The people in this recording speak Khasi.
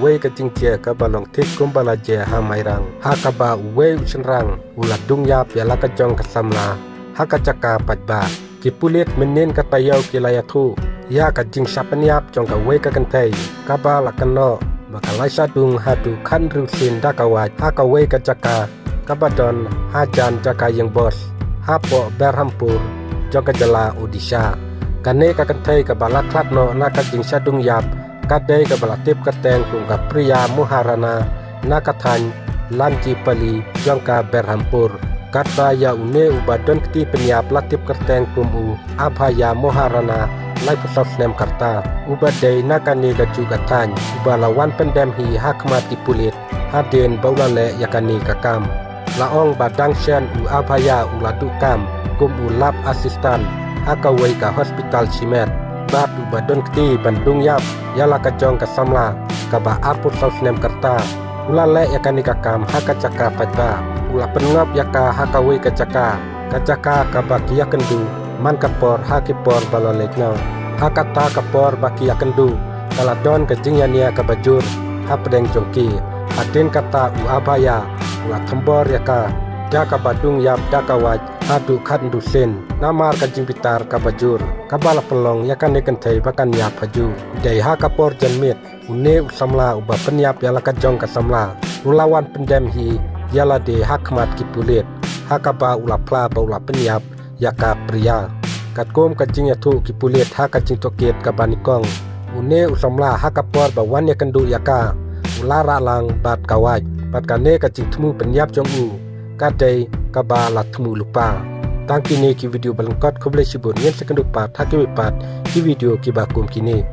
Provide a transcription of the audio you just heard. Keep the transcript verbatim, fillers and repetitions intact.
Wei ka jingjia kaba long thik kumba la jia ha Mairang, ha kaba uwei u shynrang u la dung ïap ïa la ka jong ka samla ha ka jaka paidbah. Ki pulit mynnin ka taïew ki la ïathuh ïa ka jingshah pynïap jong kawei ka kynthei kaba la kynnoh ba ka la shah dung haduh khathynriew sien da ka wait ha kawei ka jaka kaba don hajan jaka ïing bos hapoh Berhampur jong ka jylla Odisha. Kane ka kynthei kaba la khlad noh na ka jingshah dung ïap ka dei kaba la tip kyrteng kum ka Priya Moharana na ka thaiñ Lanjipali jong ka Berhampur. Katba ïa une uba don kti pynïap la tip kyrteng kum u Abhaya Moharana, laiphew saw snem ka rta, uba dei na kane ka juh ka thaiñ, uba la wan pyndem hi ha khmat ki pulit hadien ba u la leh ïa kane ka kam. La ong ba dang shen u Abhaya u la duh kam kum u lab assistant ha kawei ka hospital shimet bad uba don kti ban dung ïap ïa la ka jong ka samla kaba arphew saw snem ka rta. U la leh ïa kane ka kam ha ka jaka paidbah. U la pynngop ïa ka ha kawei ka jaka, ka jaka kaba ki ïakynduh man ka por ha ki por ba la leit noh. Ha kata ka por ba ki ïakynduh ka la don ka jingïania kaba jur hapdeng jong ki. Hadien kata u Abhaya u la thombor ïa ka da kaba dung ïap da ka wait haduh khathynriew sien namar ka jingbitar kaba jur kaba la pynlong ïa kane ka kynthei ba kan ïap ha juh. Dei ha ka por janmiet une u samla uba pynïap ïa la ka jong ka samla u la wan pyndem hi ïa lade ha khmat ki pulit ha kaba u la phla ba u la pynïap ïa ka Priya. Katkum ka jingïathuh ki pulit ha ka jingtohkit kaba nyngkong, une u samla ha ka por ba wan ïakynduh ïa ka u la rah lang bad ka wait, bad kane ka jingthmu pynïap jong u ka dei kaba la thmu lypa. Tang kine ki video ba lyngkot, khublei shibun, ngin sa ïakynduh pat ha kiwei pat ki video kiba kum kine.